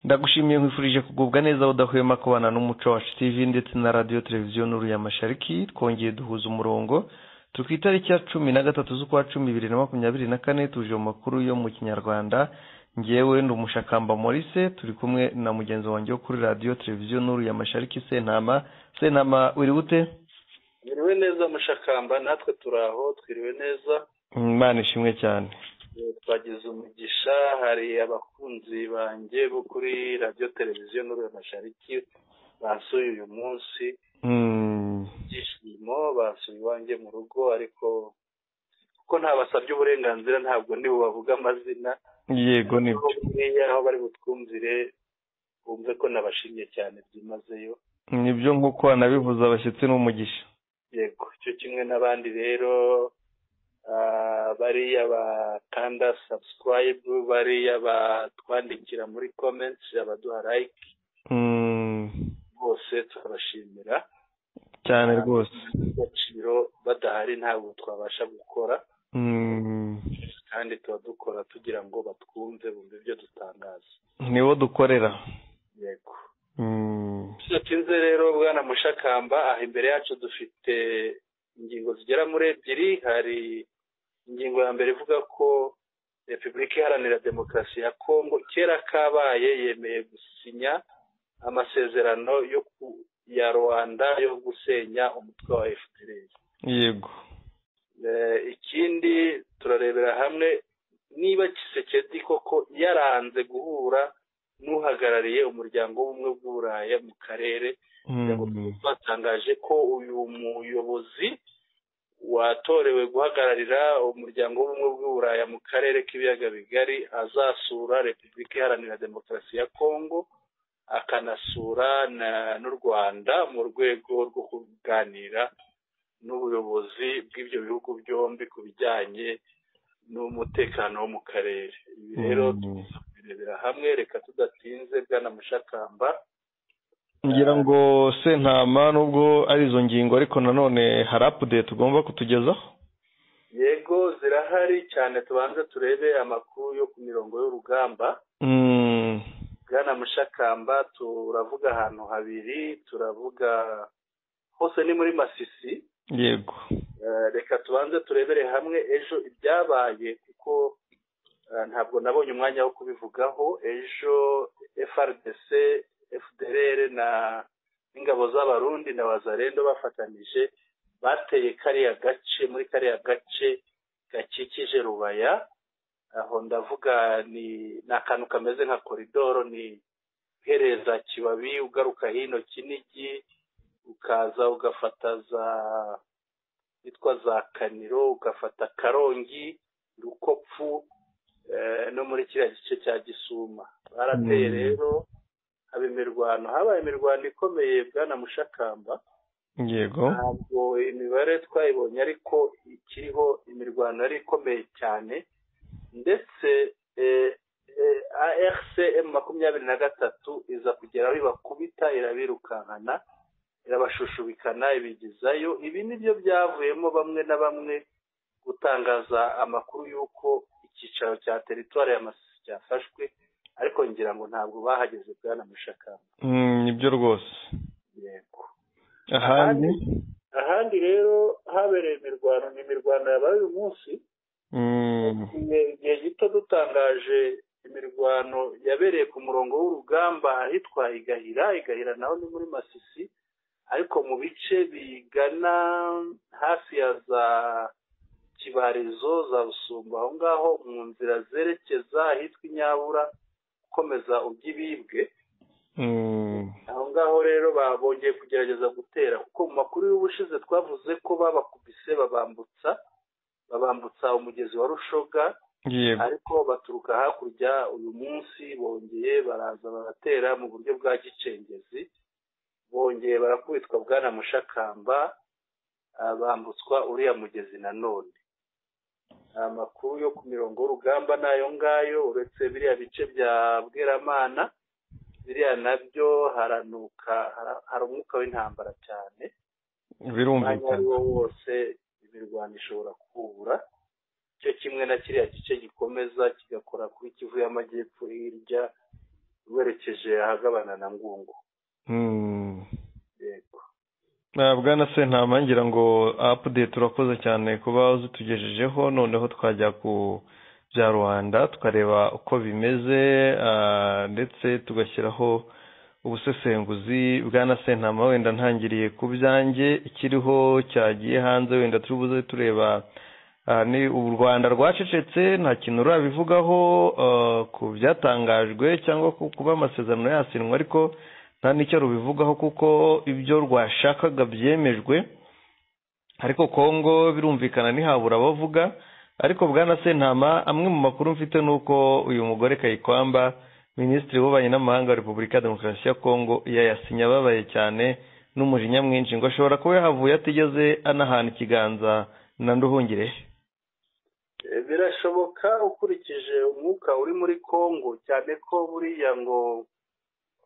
Ndagushimiye, nkwifurije kugubwa neza, udahwema kubana n'Umuco Wacu TV ndetse na Radio Televiziyo Nuru ya Mashariki. Twongeye duhuza umurongo, turi ku itariki ya 13 z'ukwa 10 2024, tuje mu makuru yo mu Kinyarwanda. Ngewe ndi Umushakamba Maurice, turi kumwe na mugenzi wanjye wo kuri Radio Televiziyo Nuru ya Mashariki, Sentama. Sentama, uri gute? Twiriwe neza Mushakamba, natwe turaho, twiriwe neza. Imana ishimwe cyane. Twagize umugisha, hari abakunzi banjye bo kuri Radio Televiziyo Nuru ya Mashariki basuye uyu munsi. Ibyishimo, basuye iwanjye mu rugo, ariko kuko ntabasabye uburenganzira ntabwo ndi bubavuge amazina. Yego nibyo. Aho bari butwumvire bumve ko nabashimye cyane byimazeyo. Nibyo, nk'uko wanabivuze, abashyitsi n'umugisha. Yego, cyo kimwe n'abandi rero, bariya bakanda subscribe, bariya batwandikira muri comments, abaduha like, bose turabashimira cyane rwose. Agaciro badahari ntabwo twabasha gukora, kandi tuba dukora tugira ngo batwumve, bumve ibyo dutangaza. Nibo dukorera. Yego. Tudatinze rero bwana Mushakamba, aha imbere yacu dufite ingingo zigera muri ebyiri. Hari ingingo ya mbere ivuga ko Repubulika Iharanira Demokarasi ya Kongo kera kabaye yemeye gusinya amasezerano ya Rwanda yo gusenya umutwe wa FDLR. Yego. Ikindi turarebera hamwe niba Tshisekedi koko yaranze guhura n'uhagarariye umuryango w'ubumwe bw'Uburaya mu karere. Batangaje ko uyu muyobozi watorewe guhagararira umuryango w'ubumwe bw'Uburaya mu karere k'ibiyaga bigari azasura Repubulika Iharanira Demokarasi ya Kongo, akanasura n'u Rwanda mu rwego rwo kuganira n'ubuyobozi bw'ibyo bihugu byombi ku bijyanye n'umutekano wo mu karere. Ibi rero tubirebera hamwe, reka tudatinze bwana Mushakamba. Ngira ngo Sentama, nubwo ari izo ngingo, ariko nanone hari update tugomba kutugezaho. Yego, zirahari cyane. Tubanze turebe amakuru yo ku mirongo y'urugamba. Bwana Mushakamba, turavuga ahantu habiri, turavuga hose ni muri Masisi. Yego. Reka tubanze turebere hamwe ejo ibyabaye, kuko ntabwo nabonye umwanya wo kubivugaho. Ejo FARDC, FDLR na ingabo z'Abarundi na Wazalendo bafatanije bateye kariya gace, muri kariya gace gakikije Rubaya. Aho ndavuga ni akantu kameze nka koridoro, ni uhereza Kibabi ugaruka hino Kinigi, ukaza ugafata za itwa za Kaniro, ugafata Karongi, Rukopfu, no muri kiriya gice cya Gisuma. Barateye rero, haba imirwano, habaye imirwano ikomeye bwana Mushakamba. Yego. Ntabwo imibare twayibonye, ariko ikiriho imirwano yari ikomeye cyane, ndetse AFC M23 iza kugera aho ibakubita, irabirukankana, irabashushubikana, ibigizayo. Ibi nibyo byavuyemo bamwe na bamwe gutangaza amakuru y'uko icyicaro cya teritwari ya Masisi cyafashwe, ariko ngira ngo ntabwo bahageze bwana Mushakamba. Nibyo rwose. Yego. Ahandi rero habereye imirwano, ni imirwano yabaye uyu munsi. Igihe gito dutangaje imirwano yabereye ku murongo w'urugamba ahitwa Igahira. Igahira naho ni muri Masisi, ariko mu bice bigana hafi ya za Kibarizo, za Busumba, aho ngaho mu nzira zerekeza ahitwa Inyabura, ukomeza ujya Ibibwe. Aho ngaho rero babongeye kugerageza gutera, kuko mu makuru y'ubushize twavuze ko babakubise babambutsa umugezi wa Rushoga. Ariko baturuka hakurya. Uyu munsi bongeye baraza baratera mu buryo bwa gicengezi, bongeye barakubitwa bwana Mushakamba, bambutswa uriya mugezi nanone. Amakuru yo ku mirongo y'urugamba nayo ngayo, uretse biriya bice bya Bweramana, biriya nabyo haranuka, hari umwuka w'intambara cyane. Birumvikana. Wose imirwano ishobora kubura, cyo kimwe na kiriya gice gikomeza kigakora kuri Kivu y'Amajyepfo hirya. Werekeje ahagabana na Ngungu. Yego. Bwana Sentama, ngira ngo update urakoze cyane kuba uzitugejejeho. Noneho twajya ku bya Rwanda tukareba uko bimeze, ndetse tugashyiraho ubusesenguzi. Bwana Sentama, wenda ntangiriye ku byanjye ikiriho cyagiye hanze, wenda turibuze tureba ni u Rwanda rwacecetse, nta kintu rurabivugaho ku byatangajwe cyangwa kuba amasezerano yasinwa, ariko nta n'icyo rubivugaho kuko ibyo rwashakaga byemejwe. Ariko Kongo birumvikana ntihabura abavuga. Ariko Bwana Sentama, amwe mu makuru mfite ni uko uyu mugore Kayikwamba, Minisitiri w'Ububanyi n'Amahanga wa Repubulika ya Demokarasi ya Kongo, yayasinye ababaye cyane n'umujinya mwinshi, ngo ashobora kuba yahavuye atigeze anahana ikiganza na Nduhungirehe. Birashoboka ukurikije umwuka uri muri Kongo, cyane ko buriya ngo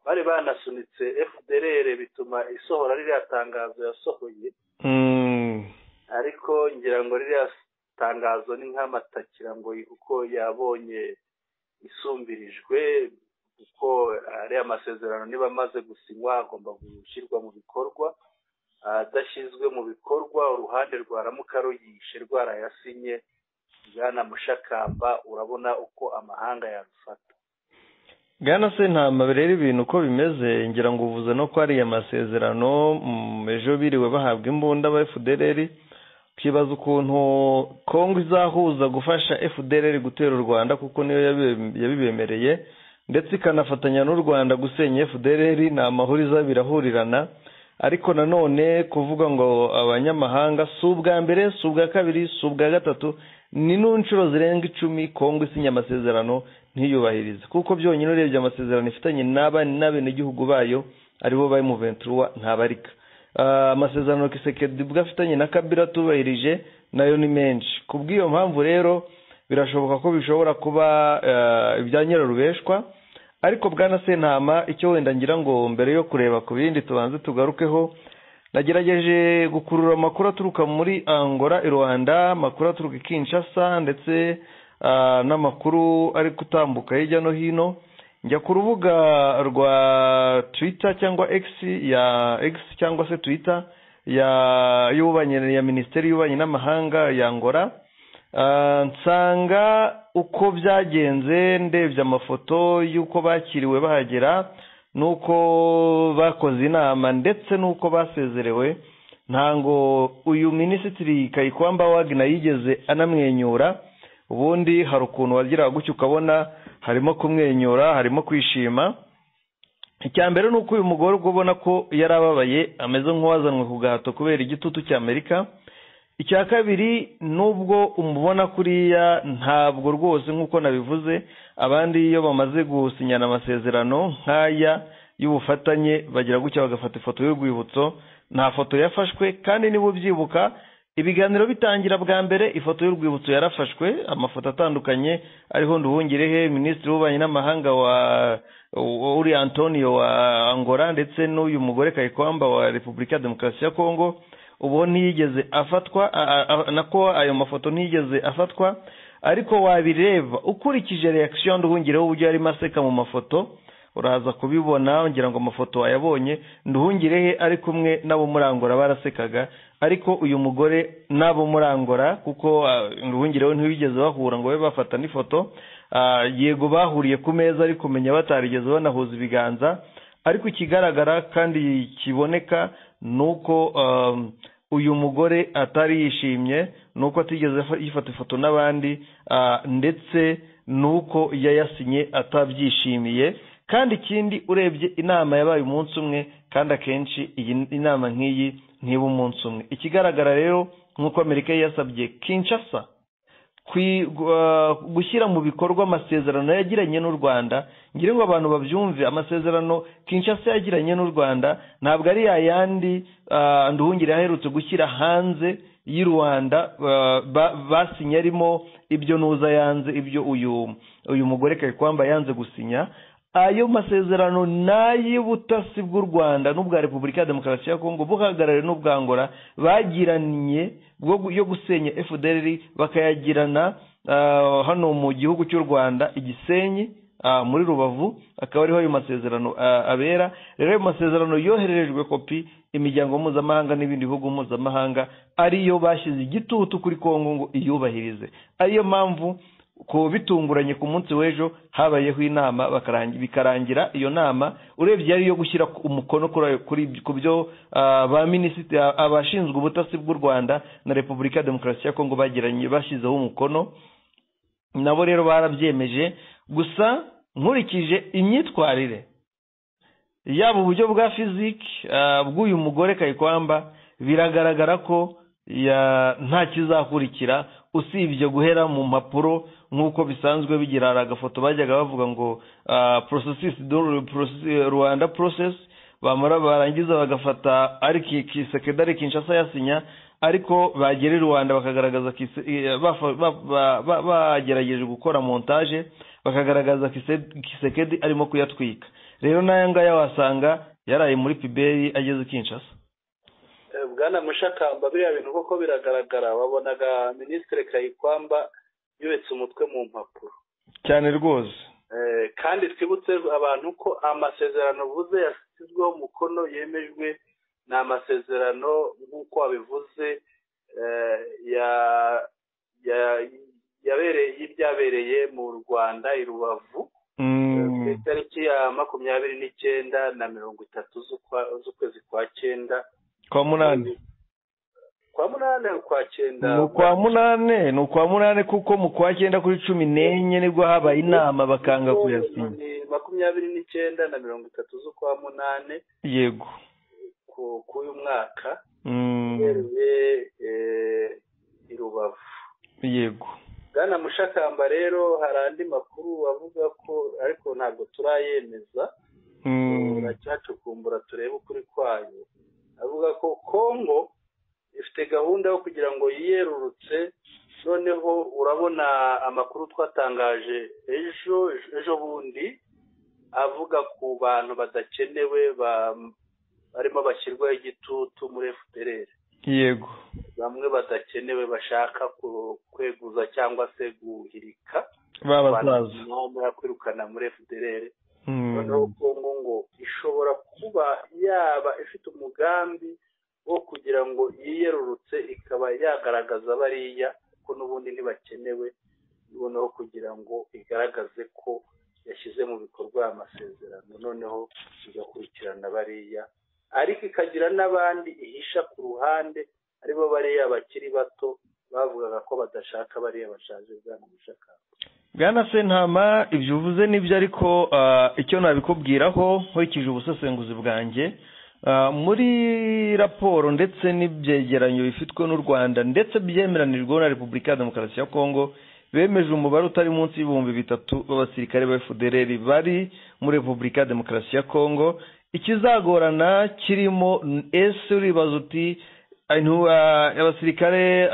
bari banasunitse FDLR bituma isohora ririya tangazo yasohoye. Ariko ngira ngo ririya tangazo ni nk'amatakira ngo uko yabonye isumbirijwe, kuko ariya masezerano niba amaze gusinywa agomba gushyirwa mu bikorwa. Adashyizwe mu bikorwa uruhande rwaramuka ruyishe rwarayasinye, Bwana Mushakamba, urabona uko amahanga yarufata. Bwana Sentama, rero ibintu uko bimeze, ngira ngo uvuze no ko ariya masezerano ejo biriwe bahabwa imbunda ba FDLR, ukibaza ukuntu Kongo izahuza gufasha FDLR gutera u Rwanda kuko niyo yabibemereye, ndetse ikanafatanya n'u Rwanda gusenya FDLR, ni amahuriza birahurirana. Ariko nanone kuvuga ngo abanyamahanga, si ubwa mbere, si ubwa kabiri, si ubwa gatatu, ni n'inshuro zirenga 10 Kongo isinya amasezerano ntiyubahirize, kuko byonyine urebye amasezerano ifitanye n'abenegihugu bayo aribo ba M23 ntabarika. Amasezerano Kisekedi ubwo afitanye na Kabila tubahirije nayo ni menshi. Kubw'iyo mpamvu rero birashoboka ko bishobora kuba ibya nyirarubeshwa. Ariko Bwana Sentama, icyo wenda ngira ngo mbere yo kureba ku bindi tubanze tugarukeho, nagerageje gukurura amakuru aturuka muri Angola, i Rwanda, amakuru aturuka i Kinshasa, ndetse n'amakuru ari gutambuka hirya no hino. Njya ku rubuga rwa Twitter cyangwa X ya X cyangwa se Twitter ya y'ububanyi ya Minisiteri y'Ububanyi n'Amahanga ya Angola, nsanga uko byagenze, ndebye amafoto y'uko bakiriwe bahagera, nuko bakoze inama, ndetse nuko basezerewe, ntango uyu Minisitiri Kayikwamba Wagner yigeze anamwenyura. Ubundi hari ukuntu wagira gutyo ukabona harimo kumwenyura, harimo kwishima. Icya mbere ni uko uyu mugore ubwo ubona ko yarababaye, ameze nk'uwazanwe ku gahato kubera igitutu cy'Amerika. Icya kabiri, nubwo umubona kuriya, ntabwo rwose nk'uko nabivuze, abandi iyo bamaze gusinyana amasezerano nk'aya y'ubufatanye bagira gutya bagafata ifoto y'urwibutso. Nta foto yafashwe, kandi niba ubyibuka ibiganiro bitangira bwa mbere ifoto y'urwibutso yarafashwe, amafoto atandukanye ariho Nduhungirehe, Minisitiri w'Ububanyi n'Amahanga wa uri Antonio wa Angola, ndetse n'uyu mugore Kayikwamba wa Repubulika ya Demokarasi ya Kongo. Ubu ntiyigeze afatwa, nako ayo mafoto ntiyigeze afatwa, ariko wabireba ukurikije reaction Nduhungirehe uburyo yarimo aseka mu mafoto, uraza kubibona, ngira ngo amafoto wayabonye. Nduhungirehe ari kumwe n'abo muri Angola barasekaga, ariko uyu mugore n'abo muri Angola, kuko Nduhungirehe ntibigeze bahura ngo babe bafata n'ifoto, yego bahuriye ku meza ariko menya batarigeze banahuza ibiganza. Ariko ikigaragara kandi kiboneka nuko uyu mugore atari yishimye, nuko atigeze yifata ifoto n'abandi, ndetse nuko yayasinye atabyishimiye. Kandi ikindi, urebye inama yabaye umunsi umwe, kandi akenshi iyi inama nk'iyi ntiba umunsi umwe. Ikigaragara rero nk'uko Amerika yasabye Kinshasa gushyira mu bikorwa amasezerano yagiranye n'u Rwanda, ngira ngo abantu babyumve, amasezerano Kinshasa yagiranye n'u Rwanda ntabwo ari yayandi Nduhungire aherutse gushyira hanze y'u Rwanda basinye arimo ibyo nuza yanze, ibyo uyu mugore Kayikwamba yanze gusinya. Ayo masezerano n'ay'ubutasi bw'u Rwanda n'ubwa Repubulika ya Demokarasi ya Kongo buhagarariwe n'ubwa Angola bagiranye yo gusenya FDLR, bakayagirana hano mu gihugu cy'u Rwanda i Gisenyi muri Rubavu, akaba ariho ayo masezerano abera. Rero ayo masezerano yohererejwe kopi imiryango mpuzamahanga n'ibindi bihugu mpuzamahanga, ariyo bashyize igitutu kuri Kongo ngo iyubahirize. Ariyo mpamvu ko bitunguranye ku munsi w'ejo habayeho inama, bikarangira iyo nama urebye yari iyo gushyira umukono ku byo ba minisitiri abashinzwe ubutasi bw'u Rwanda na Repubulika ya Demokarasi ya Kongo bagiranye, bashyizeho umukono, nabo rero barabyemeje. Gusa nkurikije imyitwarire yaba uburyo bwa fiziki bw'uyu mugore Kayikwamba, biragaragara ko nta kizakurikira usibye guhera mu mpapuro nk'uko bisanzwe bigira. Hari agafoto bajyaga bavuga ngo processus Rwanda process, bamara barangiza bagafata ari Tshisekedi ari Kinshasa yasinya, ariko bagera i Rwanda bakagaragaza bagerageje gukora montage, bakagaragaza Tshisekedi arimo kuyatwika. Rero n'aya ngaya wasanga yaraye muri piberi ageze Kinshasa. Bwana Mushakamba, biriya bintu koko biragaragara, wabonaga Minisitiri Kayikwamba yubetse umutwe mu mpapuro cyane rwose. Kandi twibutse abantu ko amasezerano uvuze yashyizweho umukono yemejwe, ni amasezerano nk'uko wabivuze yabereye y'ibyabereye mu Rwanda i Rubavu ku itariki ya 29 na 30 z'ukwezi kwa 9, kwa 8, kwa 8, kwa 9, ni ukwa 8, ni ukwa 8, kuko mu kwa 9 kuri 14 nibwo habaye inama bakanga kuyasinya. Ni 29 na 30 z'ukwa 8, yego, k'uyu mwaka, uhereye i Rubavu. Yego. Bwana Mushakamba, rero hari andi makuru avuga ko, ariko ntabwo turayemeza, turacyacukumbura turebe ukuri kwayo, avuga ko Kongo ifite gahunda yo kugira ngo yiyerurutse. Noneho urabona amakuru twatangaje ejo bundi avuga ku bantu badakenewe barimo bashyirwaho igitutu muri FDLR. Yego. Bamwe badakenewe bashaka kweguza cyangwa se guhirika, babasaza kwirukana muri FDLR. Noneho Kongo ngo ishobora kuba yaba ifite umugambi wo kugira ngo yiyerurutse, ikaba yagaragaza bariya ko n'ubundi ntibakenewe, noneho kugira ngo igaragaze ko yashyize mu bikorwa amasezerano, noneho igakurikirana bariya, ariko ikagira n'abandi ihisha ku ruhande, aribo bariya bakiri bato bavugaga ko badashaka bariya bashaje. Bwana Mushakamba. Bwana Sentama, ibyo uvuze nibyo, ariko icyo nabikubwiraho nkurikije ubusesenguzi bwanjye muri raporo ndetse n'ibyegeranyo bifitwe n'u Rwanda ndetse byemeranijweho na Repubulika ya Demokarasi ya Kongo, bemeje umubare utari munsi y'3000 b'abasirikare ba FDLR bari muri Repubulika ya Demokarasi ya Kongo. Ikizagorana kirimo, ese uribaza uti abasirikare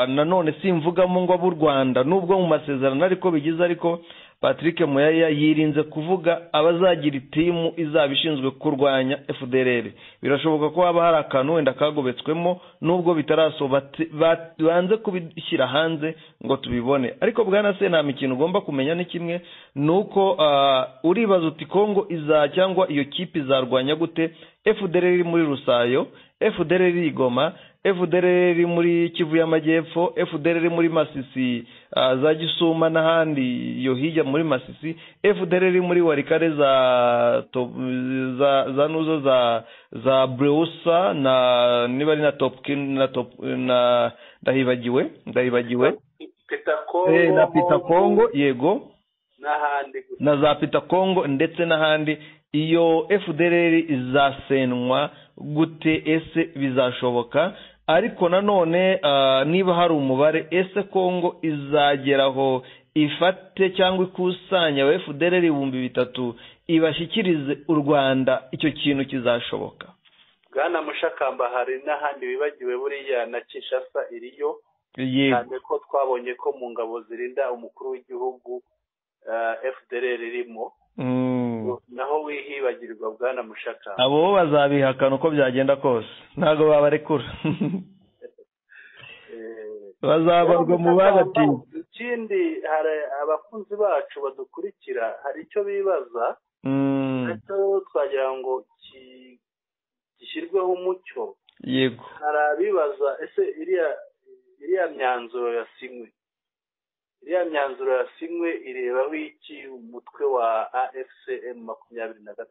nanone simvugamo ngo ab'u Rwanda, nubwo mu masezerano ariko bigize, ariko Patrick Muyaya yirinze kuvuga abazagira itimu izaba ishinzwe kurwanya FDLR. Birashoboka ko haba hari akantu wenda kagobetswemo, nubwo banze kubishyira hanze ngo tubibone. Ariko bwana Sentama, ikintu ugomba kumenya ni kimwe, nuko uribaza uti Kongo iza cyangwa iyo kipe izarwanya gute FDLR iri muri Rusayo, FDLR iri Goma, FDLR iri muri Kivu y'Amajyepfo, FDLR iri muri Masisi za Gisuma n'ahandi yo hirya muri Masisi, FDLR iri muri Walikale za nuzo za Breusa na niba ari na Top na Top na ndahibagiwe Pita Kongo, na Pita Kongo, yego, n'ahandi na za Pita Kongo ndetse n'ahandi. Iyo FDLR izasenwa gute? Ese bizashoboka? Ariko nanone niba hari umubare, ese Kongo izageraho ifate cyangwa ikusanya aba FDLR 3000 ibashyikirize u Rwanda? Icyo kintu kizashoboka? Bwana Mushakamba, hari n'ahandi wibagiwe, buriya na Kinshasa iriyo, cyane ko twabonye ko mu ngabo zirinda umukuru w'igihugu FDLR irimo. Naho wihibagirwa Bwana Mushakamba, abo bazabihakana uko byagenda kose, ntabwo babarekura, bazabarwa mu babatije. Ikindi, hari abakunzi bacu badukurikira, hari icyo bibaza nacyo twagira ngo gishyirweho umucyo. Yego. Hari abibaza ese iriya myanzuro yasinywe, iriya myanzuro yasinywe irebaho iki umutwe wa AFC M23?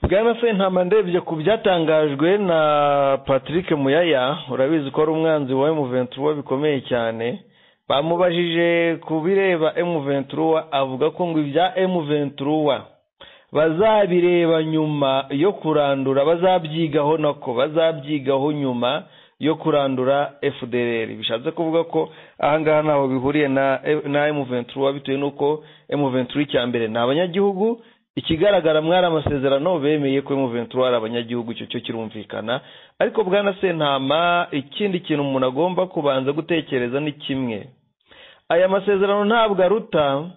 Bwana Sentama, ndebye ku byatangajwe na Patrick Muyaya, urabizi ko ari umwanzi wa M23 bikomeye cyane. Bamubajije ku bireba M23, avuga ko ngo ibya M23 bazabireba nyuma yo kurandura, bazabyigaho nako bazabyigaho nyuma yo kurandura FDLR. Bishatse kuvuga ko ahangaha ntaho bihuriye na M23, bitewe nuko M23 icya mbere ni abanyagihugu. Ikigaragara mwari amasezerano bemeye ko M23 ari abanyagihugu, icyo cyo kirumvikana. Ariko Bwana Sentama, ikindi kintu umuntu agomba kubanza gutekereza ni kimwe: aya masezerano ntabwo aruta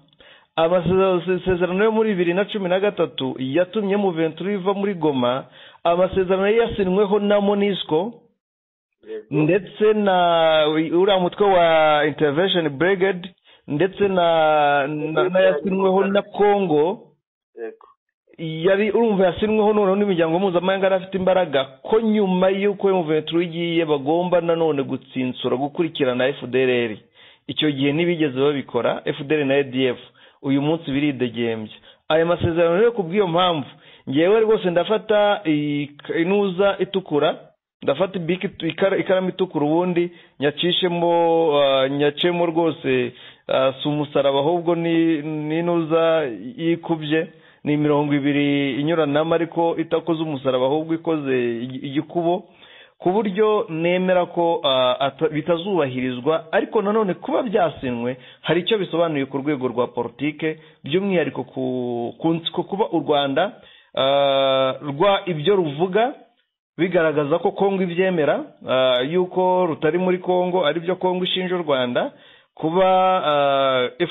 amasezerano yo muri 2013 yatumye M23 iva muri Goma, amasezerano yasinweho na MONUSCO ndetse na uriya mutwe wa Intervention Brigade, ndetse na yasinweho na Congo. Yari urumva yasinweho noneho n'imiryango mpuzamahanga yari afite imbaraga ko nyuma y'uko M23 igiye bagomba nanone gutsinsura gukurikirana FDLR. Icyo gihe ntibigeze babikora, FDLR na ADF uyu munsi biridegembya. Aya masezerano rero kubw'iyo mpamvu ngewe rwose ndafata inuza itukura, ndafata ikaramu itukura, ubundi nyacishemo nyacemo rwose, si umusaraba ahubwo ni inuza yikubye, ni imirongo ibiri inyuranamo ariko itakoze umusaraba ahubwo ikoze igikubo, ku buryo nemera ko bitazubahirizwa. Ariko nanone kuba byasinwe hari icyo bisobanuye ku rwego rwa politike, by'umwihariko ku kuba u Rwanda rwa ibyo ruvuga bigaragaza ko Kongo ibyemera yuko rutari muri Kongo, aribyo Kongo ishinja u Rwanda, kuba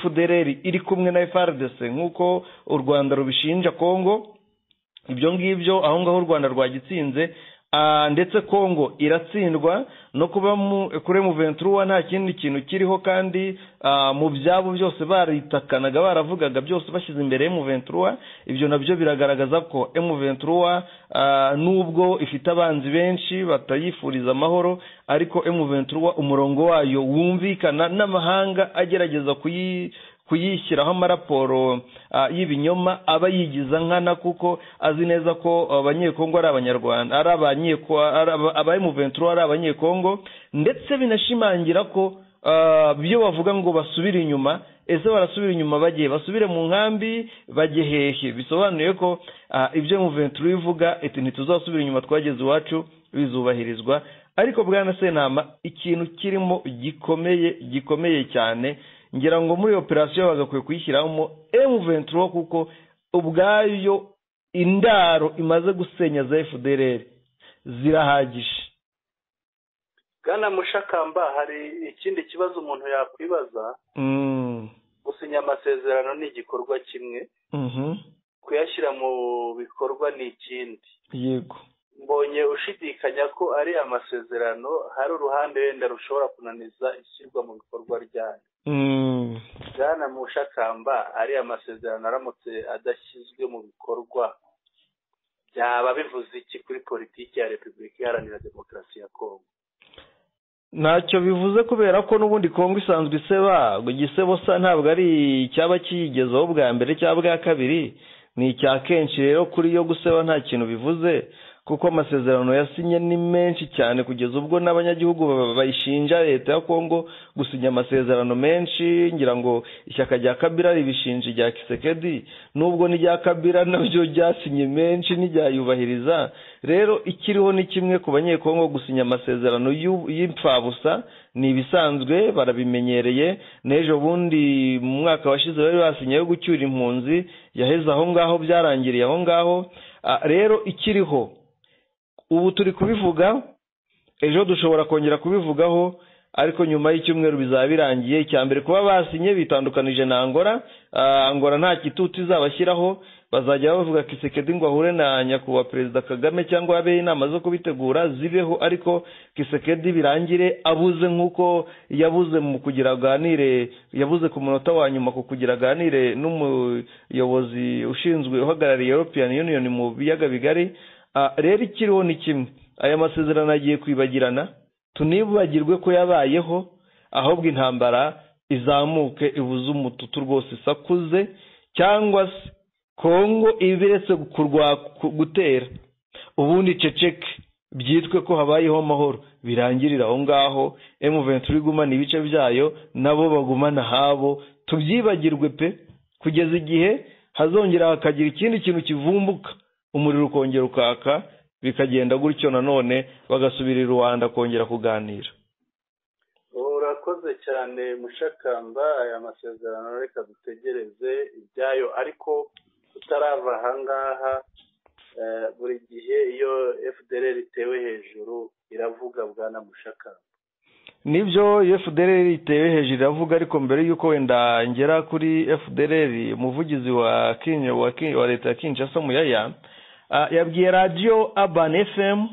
FDLR iri kumwe na FARDC nk'uko u Rwanda rubishinja Kongo. Ibyo ngibyo aho ngaho u Rwanda rwagitsinze, ndetse Kongo iratsindwa no kuba kuri M23 nta kindi kintu kiriho, kandi mu byabo byose baritakanaga, baravugaga byose bashyize imbere M23. Ibyo nabyo biragaragaza ko M23 nubwo ifite abanzi benshi batayifuriza amahoro, ariko M23 umurongo wayo wumvikana n'amahanga agerageza kuyishyiraho amaraporo y'ibinyoma aba yigiza nkana, kuko azi neza ko abanyekongo ari abanyarwanda, ari aba M23 ari abanyekongo, ndetse binashimangira ko byo bavuga ngo basubire inyuma, ese barasubira inyuma bagiye basubire mu nkambi bajye hehe? Bisobanuye ko ibyo M23 ivuga iti ntituzasubira inyuma, twageze iwacu, bizubahirizwa. Ariko Bwana Sentama, ikintu kirimo gikomeye gikomeye cyane, ngira ngo muri operasiyo bagakwiye kuyishyiramo M23, kuko ubwayo indaro imaze gusenya za FDLR zirahagije. Bwana Mushakamba, hari ikindi kibazo umuntu yakwibaza. Gusinya amasezerano ni igikorwa kimwe, kuyashyira mu bikorwa ni ikindi. Mbonye ushidikanya ko ari amasezerano hari uruhande wenda rushobora kunaniza ishyirwa mu bikorwa ryayo. Bwana Mushakamba, ari amasezerano aramutse adashyizwe mu bikorwa byaba bivuze iki kuri politiki ya Repubulika Iharanira Demokarasi ya Kongo? Ntacyo bivuze, kubera ko n'ubundi Kongo isanzwe iseba. Igisebo sa ntabwo ari icyaba kiyigezeho bwa mbere cyangwa bwa kabiri, ni icya kenshi. Rero kuri yo guseba nta kintu bivuze, kuko amasezerano yasinye ni menshi cyane, kugeza ubwo n'abanyagihugu bayishinja leta ya Kongo gusinya amasezerano menshi. Ngira ngo ishyaka rya Kabila ribishinja irya Tshisekedi, nubwo n'irya Kabila nabyo ryasinye menshi ntiryayubahiriza. Rero ikiriho ni kimwe: ku banyekongo gusinya amasezerano y'impfabusa ni ibisanzwe, barabimenyereye. N'ejo bundi mu mwaka washize bari basinye yo gucyura impunzi, yaheze aho ngaho, byarangiriye aho ngaho. Rero ikiriho ubu turi kubivuga, ejo dushobora kongera kubivugaho, ariko nyuma y'icyumweru bizaba birangiye. Icya mbere, kuba basinye bitandukanije na Angola, Angola nta kitutu izabashyiraho. Bazajya bavuga Kisekedi ngo ahure na nyakubahwa Perezida Kagame cyangwa abe inama zo kubitegura zibeho, ariko Kisekedi birangire abuze nk'uko yabuze mu kugira aganire, yabuze ku munota wa nyuma ku kugira aganire n'umuyobozi ushinzwe uhagarariye European Union mu biyaga bigari. Rero ikiriho ni kimwe, aya masezerano agiye kwibagirana, tunibagirwe ko yabayeho, ahubwo intambara izamuke ibuze umututu rwose isakuze, cyangwa se Kongo ibiretse gutera ubundi ceceke byitwe ko habayeho amahoro, birangirira aho ngaho. M23 igumana ibice byayo, nabo bagumana habo, tubyibagirwe pe, kugeza igihe hazongera hakagira ikindi kintu kivumbuka, umuriro ukongera ukaka, bikagenda gutyo, nanone bagasubira i Rwanda kongera kuganira. Urakoze cyane Mushakamba, aya masezerano reka dutegereze ibyayo, ariko tutarava ahangaha buri gihe iyo FDLR itewe hejuru iravuga bwana Mushakamba. Nibyo, FDLR itewe hejuru iravuga, ariko mbere yuko wenda ngera kuri FDLR, umuvugizi wa Kenya wa leta ya Kinshasa Muyaya yabwiye radio Urban FM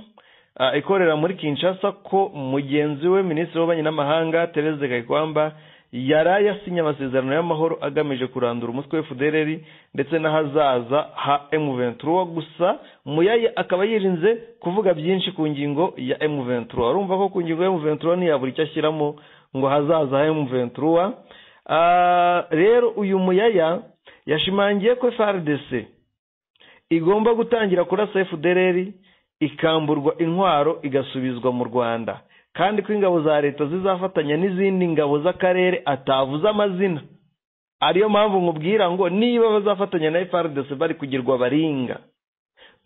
ikorera muri Kinshasa ko mugenzi we minisitiri w'ububanyi n'amahanga Therese Kayikwamba yaraye asinye amasezerano y'amahoro agamije kurandura umutwe wa FDLR ndetse n'ahazaza ha M23. Gusa Muyaya akaba yirinze kuvuga byinshi ku ngingo ya M23. Urumva ko ku ngingo ya M23 ntiyabura icyo ashyiramo ngo hazaza ha M23. Rero uyu Muyaya yashimangiye ko FARDC igomba gutangira kurasa FDLR, ikamburwa intwaro igasubizwa mu Rwanda, kandi ko ingabo za leta zizafatanya n'izindi ngabo z'akarere atavuze amazina. Ariyo mpamvu nkubwira ngo niba bazafatanya na FARDC bari kugirwa baringa,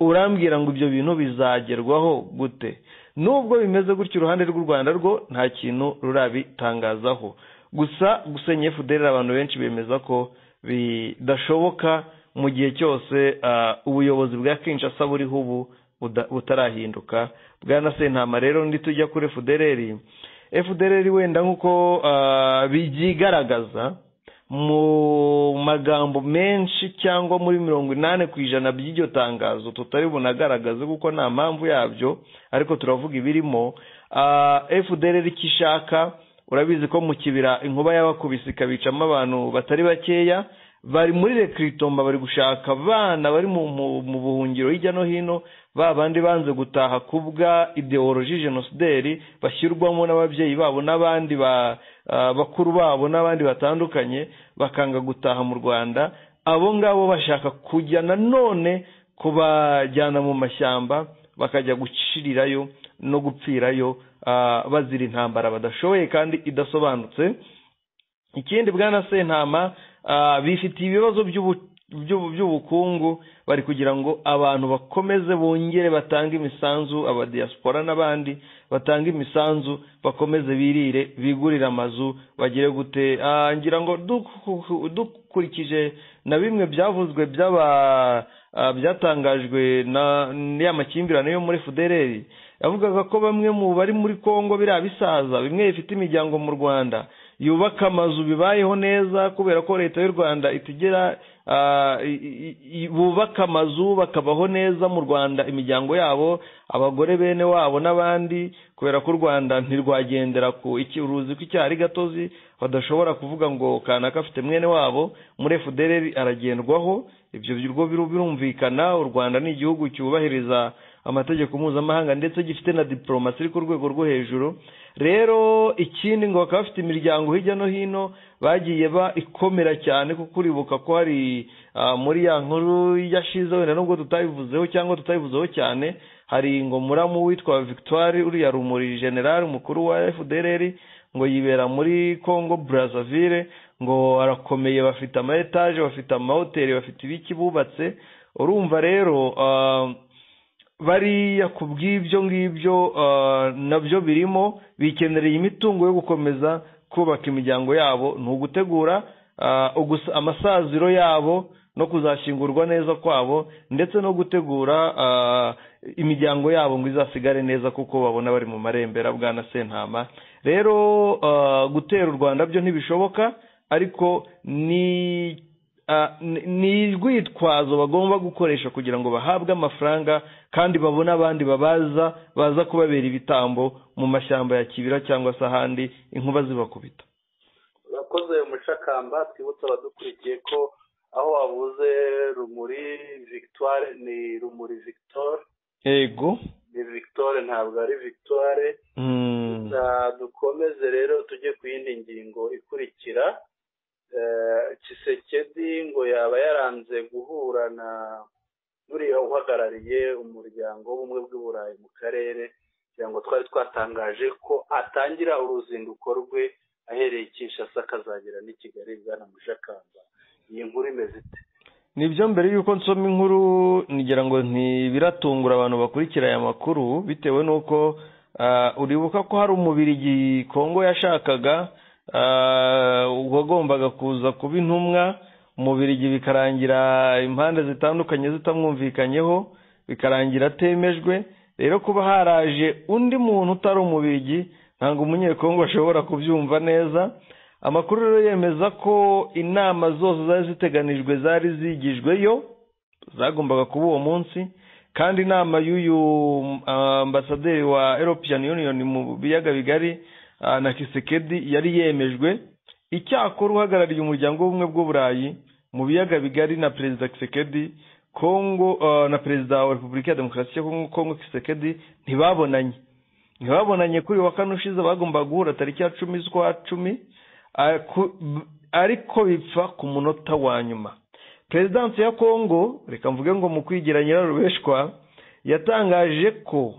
urambwira ngo ibyo bintu bizagerwaho gute? Nubwo bimeze gutyo, uruhande rw'u Rwanda rwo nta kintu rurabitangazaho. Gusa gusenya FDLR abantu benshi bemeza ko bidashoboka mu gihe cyose ubuyobozi bwa Kinshasa buriho ubu butarahinduka. Bwana Sentama, rero ndi tujya kuri FDLR. FDLR wenda nkuko bigigaragaza mu magambo menshi cyangwa muri 80% by'iryo tangazo tutari bunagaragaze kuko nta mpamvu yabyo, ariko turavuga ibirimo. FDLR kishaka, urabizi ko mu kibira inkuba y'abakubise ikabicamo abantu batari bakeya, bari muri rekritomba, bari gushaka abana bari mu buhungiro hirya no hino, ba bandi banze gutaha kubwa ideologie génocidaire bashyirwamo n'ababyeyi babo n'abandi bakuru babo n'abandi batandukanye, bakanga gutaha mu Rwanda. Abo ngabo bashaka kujya nanone kubajyana mu mashyamba, bakajya gucirirayo no gupfirayo, bazira intambara badashoboye kandi idasobanutse. Ikindi bwana Sentama, bifitiye ibibazo by'ubukungu, bari kugira ngo abantu bakomeze bongere batange imisanzu, aba diaspora n'abandi batange imisanzu, bakomeze birire, bigurira amazu, bagire gute. Ngira ngo dukurikije na bimwe byavuzwe byaba byatangajwe na ya makimbirane yo muri FDLR, yavugaga ko bamwe mu bari muri Kongo biriya bisaza bimwe bifite imiryango mu Rwanda yubaka amazu bibayeho neza, kubera ko leta y'u Rwanda itigera bubaka amazu bakabaho neza mu Rwanda, imiryango yabo, abagore bene wabo n'abandi, kubera ko u Rwanda ntirwagendera ku uruzi ko icyari gatozi, badashobora kuvuga ngo kanaka afite mwene wabo muri FDLR aragendwaho. Ibyo birumvikana, u Rwanda ni igihugu cyubahiriza amategeko mpuzamahanga ndetse gifite na diplomasi iri ku rwego rwo hejuru. Rero ikindi ngo bakaba bafite imiryango hirya no hino bagiye ba ikomera cyane, kuko uribuka ko hari muri ya nkuru yashize wenda nubwo tutayivuzeho cyangwa tutayivuzeho cyane, hari ngo muramu witwa Victoire uriya Rumuri general mukuru wa FDLR ngo yibera muri Congo Brazzaville, ngo arakomeye, bafite ama etage, bafite amahoteli, bafite ibiki bubatse. Urumva rero bariya kubw'ibyo ngibyo nabyo birimo, bikenereye imitungo yo gukomeza kubaka imiryango yabo, ni ugutegura amasaziro yabo no kuzashingurwa neza kwabo, ndetse no gutegura imiryango yabo ngo izasigare neza, kuko babona bari mu marembera. Bwana Sentama, rero gutera u Rwanda byo ntibishoboka, ariko ni Ni urwitwazo bagomba gukoresha kugira ngo bahabwe amafaranga kandi babone abandi babaza baza kubabera ibitambo mu mashyamba ya Kibira cyangwa se ahandi inkuba zibakubita. Urakoze Mushakamba. Twibutse abadukurikiye ko aho wavuze Rumuri Victoire ni Rumuri Victor. Yego, ni Victoire, ntabwo ari Victoire. Dukomeze rero tujye ku yindi ngingo ikurikira. Tshisekedi ngo yaba yaranze guhura na nuriya uhagarariye umuryango w'ubumwe bw'Uburayi mu karere, kugira ngo twari twatangaje ko atangira uruzinduko rwe ahereye Kinshasa akazagera n'i Kigali. Bwana Mushakamba, iyi nkuru imeze ite? Nibyo, mbere y'uko nsoma inkuru ngira ngo ntibiratungura abantu bakurikira aya makuru, bitewe n'uko uribuka ko hari umubirigi Kongo yashakaga wagombaga kuza kuba intumwa, umubirigi bikarangira impande zitandukanye zitamwumvikanyeho, bikarangira atemejwe. Rero kuba haraje undi muntu utari umubirigi ntabwo umunyekongo ashobora kubyumva neza. Amakuru rero yemeza ko inama zose zari ziteganijwe zari zigijweyo, zagombaga kuba uwo munsi, kandi inama y'uyu ambasaderi wa European Union mu biyaga bigari na Tshisekedi yari yemejwe. Icyakora uhagarariye umuryango w'ubumwe bw'Uburayi mu biyaga bigari na Perezida Tshisekedi Kongo na Perezida wa Repubulika ya Demokarasi ya Kongo Tshisekedi ntibabonanye kuri wa kane ushize. Bagombaga guhura tariki ya 10 z'ukwa 10, ariko bipfa ku munota wa nyuma. Perezidansi ya Kongo, reka mvuge ngo mu kwigira nyirarubeshwa, yatangaje ko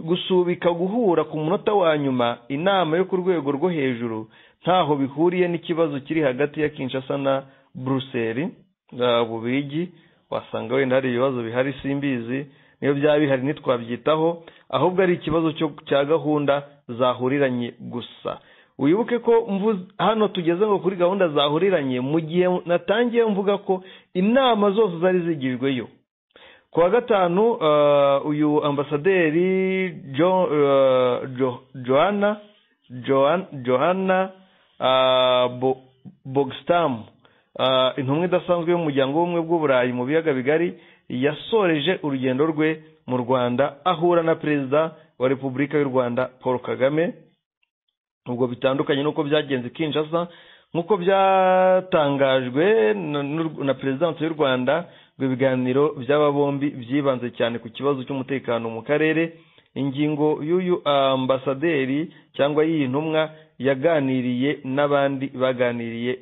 gusubika guhura ku munota wa nyuma inama yo ku rwego rwo hejuru ntaho bihuriye n'ikibazo kiri hagati ya Kinshasa na Bruxelles, Bubirigi. Wasanga wenda hari ibibazo bihari, simbizi, niyo byaba bihari ntitwabyitaho, ahubwo ari ikibazo cya gahunda zahuriranye gusa. Wibuke ko hano tugeze ngo kuri gahunda zahuriranye, mu gihe natangiye mvuga ko inama zose zari zigijweyo. Ku wa gatanu uyu ambasaderi Johanna Bogstam, intumwa idasanzwe y'umuryango w'ubumwe bw'Uburayi mu biyaga bigari, yasoreje urugendo rwe mu Rwanda ahura na Perezida wa Repubulika y'u Rwanda Paul Kagame. Ubwo bitandukanye nuko byagenze Kinshasa, nkuko byatangajwe na Perezidansi y'u Rwanda, ngo ibiganiro by'aba bombi byibanze cyane ku kibazo cy'umutekano mu karere. Ingingo y'uyu ambasaderi cyangwa y'iyi ntumwa yaganiriye n'abandi baganiriye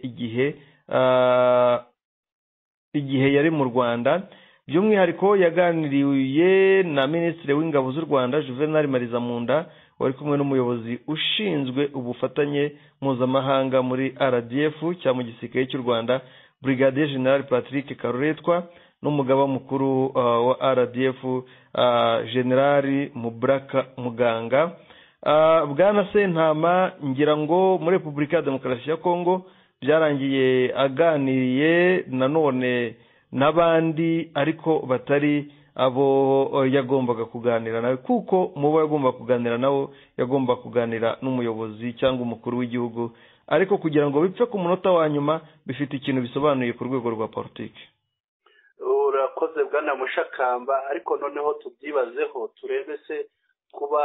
igihe yari mu Rwanda. By'umwihariko yaganiriye na Minisitiri w'Ingabo z'u Rwanda Juvenal Marizamunda, wari kumwe n'umuyobozi ushinzwe ubufatanye mpuzamahanga muri RDF cyangwa mu gisirikare cy'u Rwanda, Brigadier General Patrick Karuretwa, n'umugaba mukuru wa RDF General Mubaraka Muganga. Bwana Sentama, ngira ngo muri Repubulika ya Demokarasi ya Kongo byarangiye aganiriye nanone n'abandi, ariko batari abo yagombaga kuganira nawe, kuko mubo yagomba kuganira nabo yagomba kuganira n'umuyobozi cyangwa umukuru w'igihugu. Ariko kugira ngo bipfe ku munota wa nyuma bifite ikintu bisobanuye ku rwego rwa politiki. Urakoze Bwana Mushakamba. Ariko noneho tubyibazeho, turebe se kuba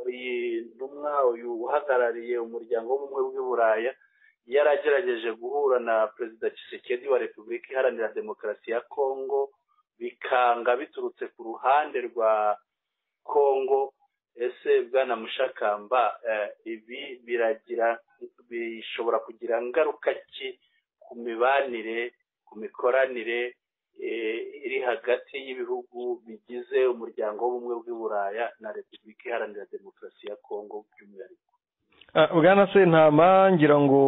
iyi ntumwa, uyu uhagarariye umuryango w'ubumwe bw'Uburaya, yaragerageje guhura na Perezida Tshisekedi wa Repubulika Iharanira Demokarasi ya Kongo bikanga biturutse ku ruhande rwa Kongo. Ese Bwana Mushakamba, ibi biragira bishobora kugira ngaruka ki ku mibanire, ku mikoranire iri hagati y'ibihugu bigize umuryango w'ubumwe bw'Uburaya na Repubulika Iharanira Demokarasi ya Kongo by'umwihariko? Bwana Sentama, ngira ngo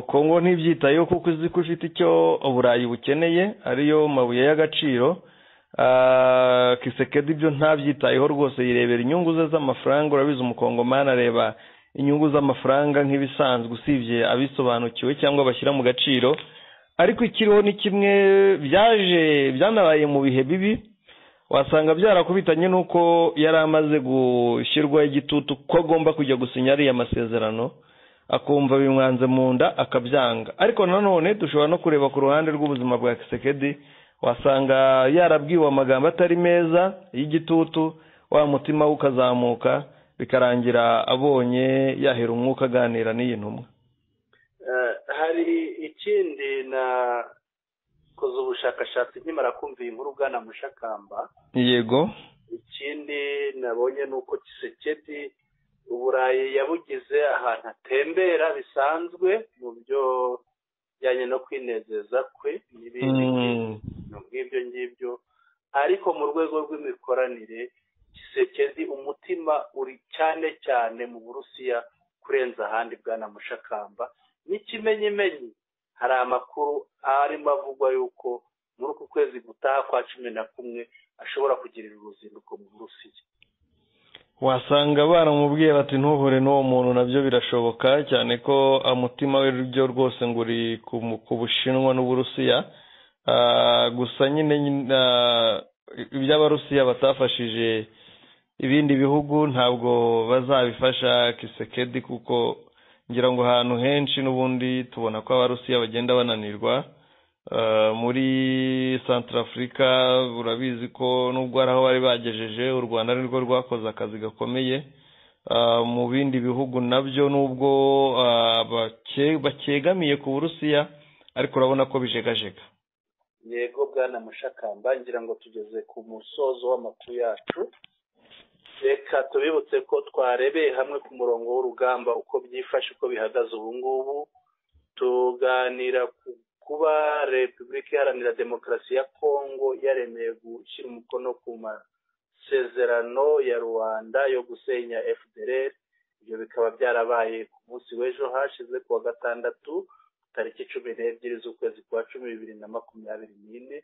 Kongo ntibyitayeho kuko izi ko ifite icyo Uburayi bukeneye, ariyo mabuye y'agaciro. Tshisekedi ibyo ntabyitayeho rwose, yirebera inyungu ze z'amafaranga. Urabizi umukongomani areba inyungu z'amafaranga nk'ibisanzwe, usibye abisobanukiwe cyangwa bashyira mu gaciro. Ariko ikiriho ni kimwe, byaje byanabaye mu bihe bibi, wasanga byarakubitanye nuko yari amaze gushyirwaho igitutu ko agomba kujya gusinya ariya masezerano. akumva bimwanze mu nda akabyanga. Ariko nanone dushobora no kureba ku ruhande rw'ubuzima bwa Tshisekedi, wasanga yarabwiwe amagambo atari meza y'igitutu, wa mutima we ukazamuka, bikarangira abonye yahera umwuka aganira n'iyi ntumwa. Hari ikindi nakoze ubushakashatsi nkimara kumva iyi nkuru, bwana Mushakamba. Yego. Ikindi nabonye ni uko Tshisekedi Uburayi yabugize ahantu atembera bisanzwe mu byo bijyanye no kwinezeza kwe n'ibindi nk'ibyo ngibyo, ariko mu rwego rw'imikoranire Tshisekedi umutima uri cyane cyane mu Burusiya kurenza ahandi, bwana Mushakamba. N'ikimenyimenyi hari amakuru arimo avugwa yuko muri uku kwezi gutaha kwa 11 ashobora kugirira uruzinduko mu Burusiya. Wasanga baramubwiye bati ntuhure n'uwo muntu, nabyo birashoboka cyane ko umutima we byo rwose ngo uri ku Bushinwa n'Uburusiya. Gusa nyine iby'Abarusiya batafashije ibindi bihugu ntabwo bazabifasha Tshisekedi, kuko ngira ngo ahantu henshi n'ubundi tubona ko Abarusiya bagenda bananirwa. Muri Centrafrica urabizi ko nubwo ari aho bari bagejeje, u Rwanda nirwo rwakoze akazi gakomeye. Mu bindi bihugu nabyo nubwo bakegamiye ku Burusiya, ariko urabona ko bijegajega. Yego bwana Mushakamba, ngira ngo tugeze ku musozo w'amakuru yacu. Reka tubibutse ko twarebeye hamwe ku murongo w'urugamba uko byifashe, uko bihagaze ubu ngubu, tuganira ku kuba Repubulika Iharanira Demokarasi ya Kongo yaremeye gushyira umukono ku masezerano ya Rwanda yo gusenya FDLR. Ibyo bikaba byarabaye ku munsi w'ejo hashize ku wa gatandatu tariki 12 z'ukwezi kwa 10 2024.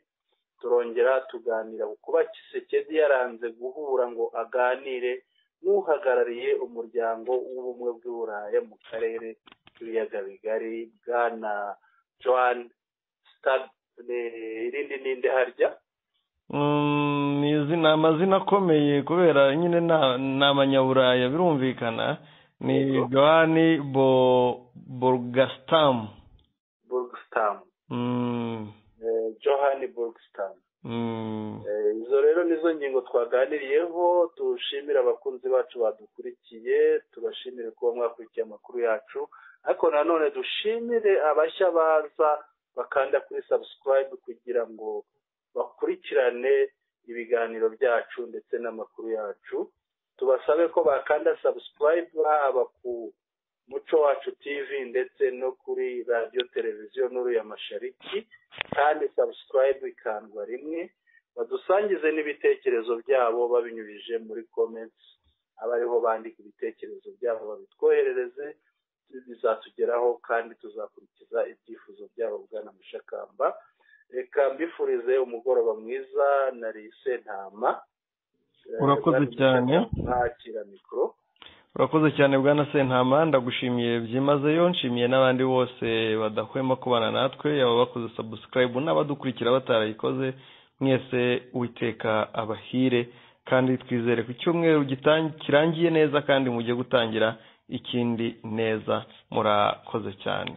Turongera tuganira ku kuba Tshisekedi yaranze guhura ngo aganire n'uhagarariye umuryango w'ubumwe bw'Uburayi mu karere k'ibiyaga bigari, bwana Joan Stad. Irindi ninde harya? Ni amazina akomeye kubera nyine ni abanyaburaya birumvikana. Ni Joan Borgstam. Borgstam. Johan Borgstam. Izo rero nizo ngingo twaganiriyeho. Tushimira abakunzi bacu badukurikiye, tubashimire kuba mwakurikiye amakuru yacu, ariko nanone dushimire abashya baza bakanda kuri subscribe kugira ngo bakurikirane ibiganiro byacu ndetse n'amakuru yacu. Tubasabe ko bakanda subscribe haba ku Muco Wacu TV ndetse no kuri radio televiziyo Nuru ya Mashariki, kandi subscribe ikandwa rimwe. Badusangize n'ibitekerezo byabo babinyujije muri comments, abariho bandika ibitekerezo byabo babitwoherereze, bizatugeraho kandi tuzakurikiza ibyifuzo byabo. Bwana Mushakamba, reka mbifurize umugoroba mwiza. Nari Sentama. Urakoze cyane. Mwakira mikoro. Urakoze cyane bwana Sentama, ndagushimiye byimazeyo, nshimiye n'abandi bose badahwema kubana natwe, yaba bakoze subscribe n'abadukurikira batarayikoze, mwese Uwiteka abahire, kandi twizere ku cyumweru kirangiye neza kandi mujye gutangira ikindi neza. Murakoze cyane.